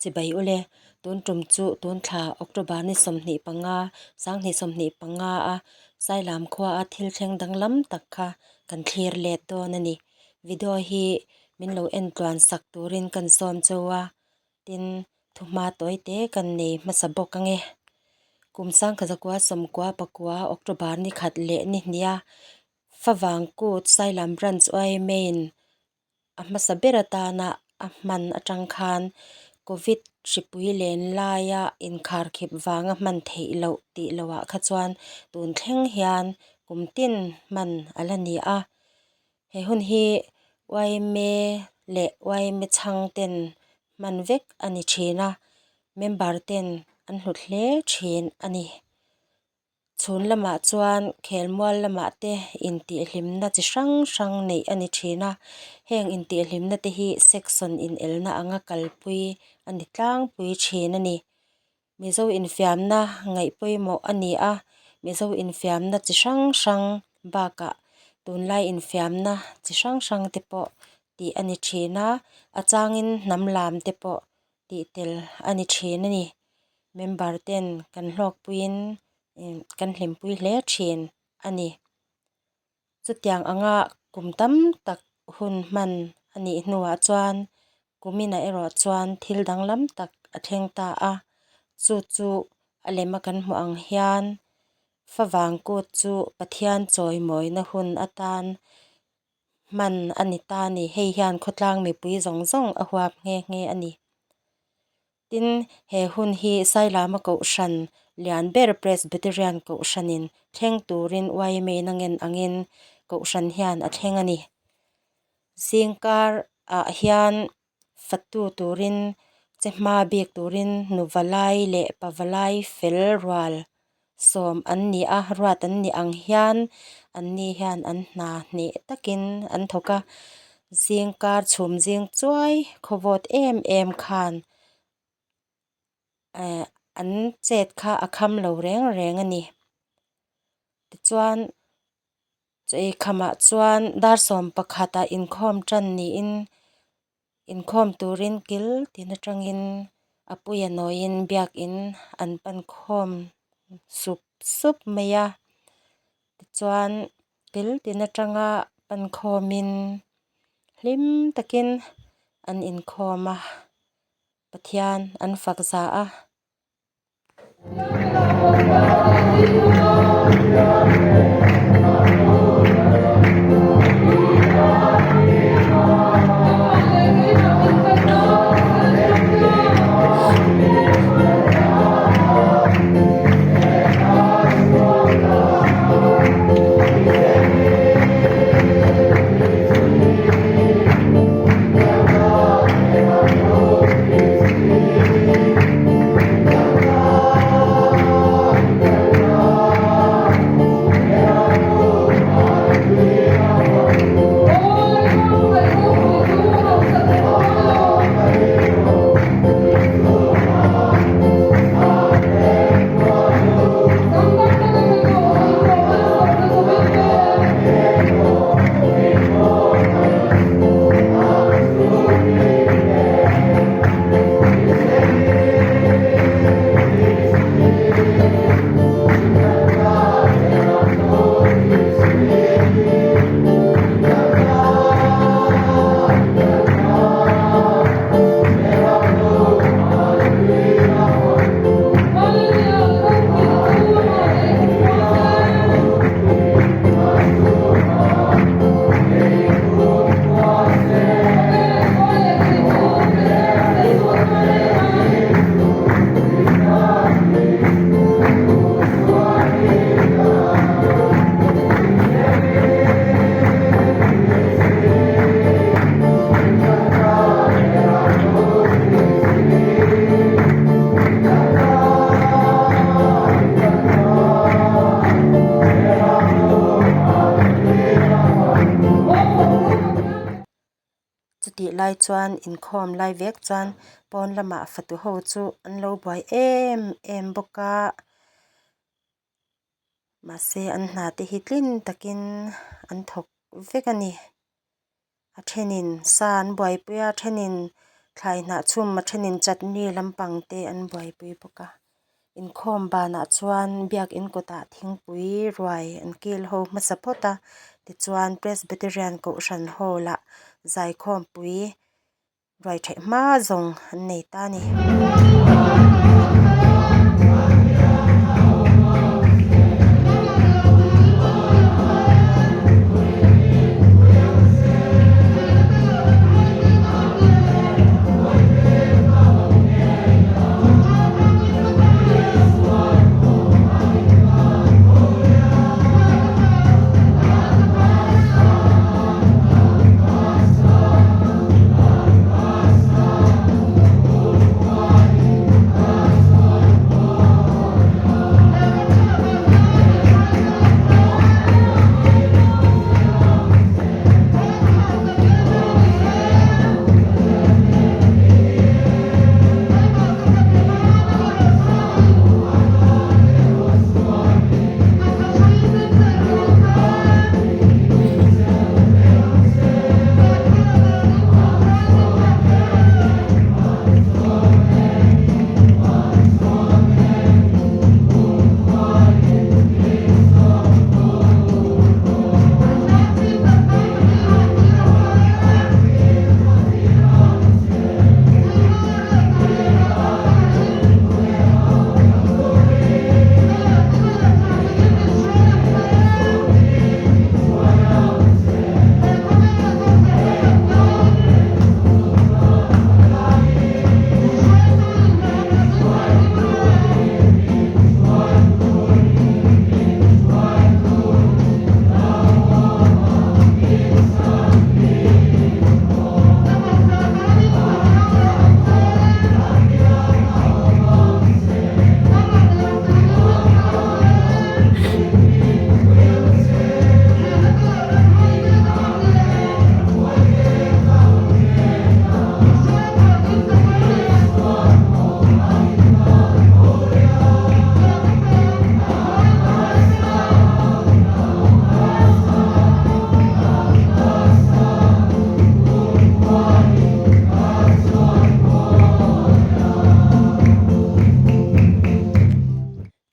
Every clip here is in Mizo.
Chibai ule, tun tum chu tun thla October ni 25, 2025 a Sailam khua a thil thleng danglam tak kha kan thlir let dawn a ni. Video hi min lo en tluan sak turin kan sawm cheu a, tin thuhma tawi te kan nei hmasa bawk ange. Kum sangkhazakua sawmkua pakua October ni khat leh ni hnih a Favang kut Sailam Branch yma in a hmasa ber atana a hman atang khan Covid hripui len laia inkharkhip vanga hman theih loh tih lohah kha chuan tun thleng hian kum tin hman a la ni a. He hun hi yma leh yma chhang ten hman vek a ni thin a, member ten an hlut hle thin a ni. Chhun lamah chuan khelmual lamah te intihhlimna chi hrang hrang neih a ni thin a, heng intihhlimna te hi section inelna anga kalpui a ni tlangpui thin a ni. Mizo infiamna ngaih pawimawh a ni a, Mizo infiamna chi hrang hrang bakah tunlai infiamna chi hrang hrang te pawh tih a ni thin a, a changin hnam lam te pawh tih tel a ni thin a ni. Member ten kan hlawkpuiin kan hlimpui hle thin a ni. Chutiang anga kum tam tak hun hman a nih hnuah chuan kuminah erawh chuan thil danglam tak a thleng ta a, chu chu a lema kan hmuh ang hian favang kut chu Pathian chawimawina hun atan hman a ni ta a ni. Hei hian khawtlang mipui zawng zawng a huap nghe nghe a ni. Tin, he hun hi Sailama Kohhran lian ber Presbyterian Kohhranin thleng turin yma na ngen angin Kohhran hian a thleng a ni. Zingkar ah hian fatu turin che hma bik turin nu valai leh pa valai fel rual sawm an ni a, ruat an ni ang hian anni hian an hna hneh takin an thawk a, zingkar chhum zing chuai khawvawt em em khan eh an chet kha a kham lo reng reng a ni tichuan chaw ei khamah chuan dar sawm pakhatah inkhawm tan niin. Inkhawm turin kil tin atangin a puia nawiin biakin an pan khawm sup sup mai a tichuan kil tin atanga pan khawmin hlim takin an inkhawm a Pathian an fak za a. Chutih lai chuan inkhawm lai vek chuan pawn lamah fatu ho chu an lo buai em em bawk a mahse an hna te hi tlin takin an thawk vek a ni a thenin sa an buaipui a a thenin. Thlai hnah chhum a thenin chutney lampang te an buaipui bawk a inkhawm banah chuan biakin kawtah thingpui ruai an kil ho hmasa phawt a tichuan presbyterian kohhran hall ah zaikhawm pui ruai theih hma zawng an nei ta a ni.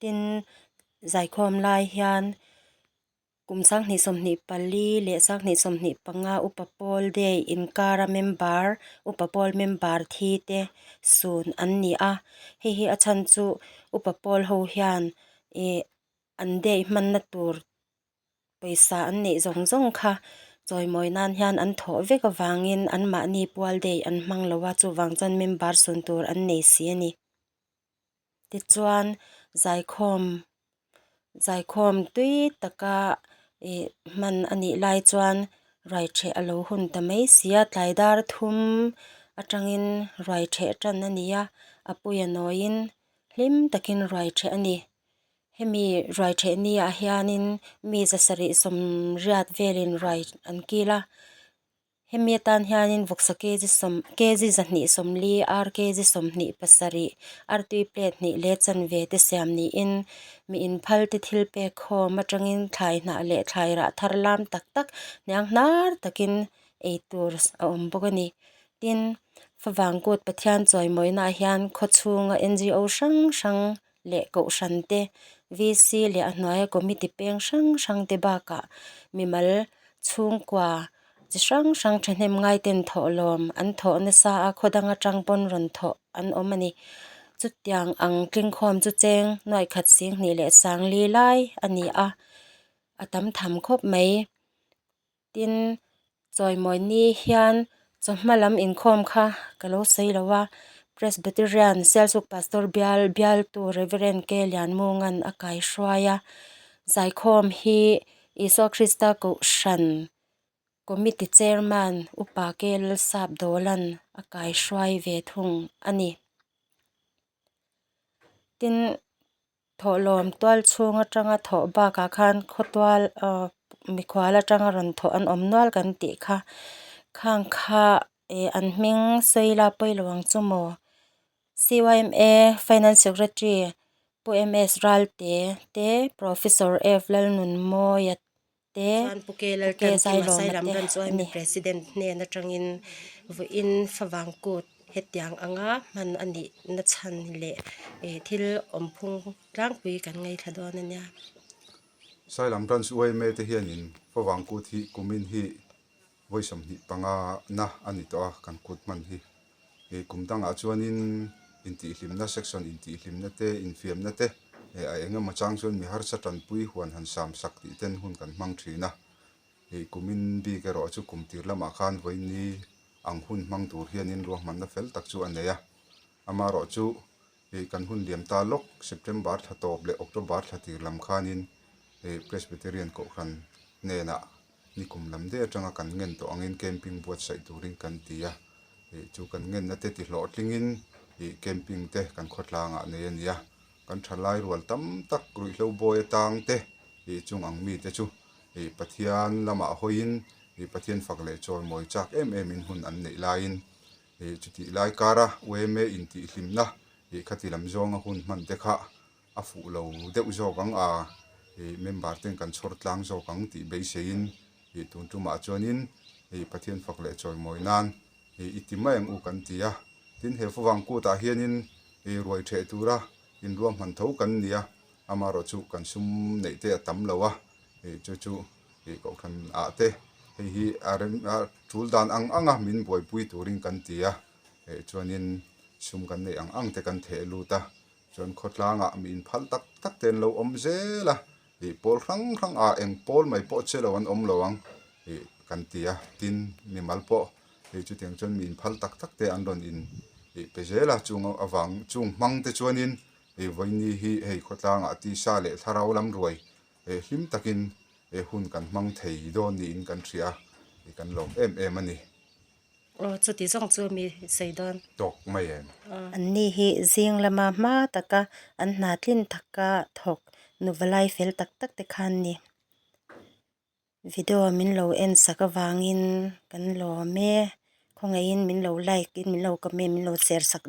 Tin, zaikhawm lai hian kum 2024 leh 2025 upa pawl day inkara member upa pawl member thi te sun an ni a, hei hi a chhan chu upa pawl ho hian ih an day hmanna tur pawisa an neih zawng zawng kha chawimawi nan hian an thawh vek avangin anmahni pual day an hmang lo a, chuvang chuan member sun tur an nei si a ni. Tichuan zaikhawm zaikhawm tui taka ih hman a nih lai chuan ruai ṭheh a lo hun ta mai si a, tlai dar thum atangin ruai ṭheh ṭan a ni a, a puia nawiin hlim takin ruai ṭheh a ni. Hemi ruai ṭheh ni ah hianin mi zasarih sawmriat velin ruai an kil a. Hemi atan hianin vawksa kg sawm kg 240, ar kg 27, artui plate hnih leh chanve te siam niin mi inphal te thil pek khawm atangin thlai hnah leh thlai rah thar lam tak tak hniang hnar takin ei tur a awm bawk a ni. Tin, favang kut Pathian chawimawina ah hian khawchhunga NGO hrang hrang leh kohhran te, VC leh a hnuaia committee peng hrang hrang te bakah mimal chhungkua chi hrang hrang thahnem ngai ten thawhlawm an thawh nasa a, khaw dang atang pawn rawn thawh an awm a ni. Chutiang ang tlingkhawm chu cheng nuaikhat sing hnih leh sangli lai a ni a, a tam tham khawp mai. Tin, chawimawi ni hian chawhma lam inkhawm kha ka lo sawi lo a, Presbyterian Sialsuk Pastor bial bialtu Reverend K Lianmunga'n a kaihruai a, zaikhawm hi Isua Krista Kohhran Committee Chairman Upa K Lalsapdawla'n a kaihruai ve thung a ni. Tin. Thawhlawm tual chhung atanga thawh bakah khan khawtual aw mikhual atanga rawn thawh an awm nual kan tih kha khang kha ih an hming sawi la pawi lo ang chu maw C_Y_M_A finance secretary pu M_S Ralte te professor F Lalnunmawia te Chuan Pu Ke Pu Ke Laltan Kima Zailawma Sailam te Branch a Yma ni. President hnen atangin vawiin favang kut. Hetiang anga hman a nih na chhan leh ih thil awmphung tlangpui kan ngaithla dawn a nia. Sailam Branch yma te hianin Favang kut hi kumin hi vawi 25 na a ni tawh a kan kut hman hi. Ih kum dangah chuanin intihhlimna section intihhlimna te infiamna te eh a eng emaw chang chuan mi harsa tanpui huan han sam sak tih ten hun kan hmang thin a. Ih kumin bik erawh chu kum tir lamah khan vawiin ang hun hmang tur hianin ruahmanna fel tak chu a nei a. Amaherawhchu ih kan hun liam ta lawk September thla tawp leh October thla tir lam khanin ih Presbyterian Kohhran hnenah nikum lam daih atanga kan ngen tawh angin camping buatsaih turin kan ti a. Ih chu kan ngenna te ti hlawhtlingin ih camping te kan khawtlangah nei a ni a. Kan thalai rual tam tak ruihhlo bawi atang te ih chung ang mite chu ih Pathian lamah hawiin ih Pathian fak leh chawimawi chak em em in hun an neih laiin ih chutih lai kara yma intihhlimna ih khati lam zawnga hun hman te kha a fuh lo deuh zawk ang a ih member ten kan chhawr tlang zawk ang tih beiseiin ih tun tumah chuanin ih Pathian fak leh chawimawi nan ih i ti mai ang u kan ti a. Tin he favang kutah hianin ih ruai theh tura inruahman tho kan ni a, amaherawhchu kan sum neih te a tam lo a, ih chu chu ih kohhran ah te hei hi a rem a tul dan ang ang a min buaipui turin kan ti a, eh chuanin sum kan neih ang ang te kan theh lut a, chuan khawtlangah mi inphal tak tak te an lo awm zel a, ih pawl hrang hrang ah eng pawl mai pawh che lo an awm lo ang ih kan ti a, tin mimal pawh hei chutiang chuan mi inphal tak tak te an rawn in ih pe zel a, chung avang chung hmang te chuanin ih vawiini hi hei khawtlangah tisa leh thlarau lam ruai eh hlim takin eh hun kan hmang thei dawn niin kan hria a, ih kan lawm em em a ni. Aw chuti zawng chu mi sawi dawn. Tawk mai em? Anni hi zing lama hma taka an hna tlin taka thawk nuvalai fel tak tak te khan ni. Video min lo en sak avangin kan lawm e. Khawngaihin min lo like in min lo comment min lo share sak.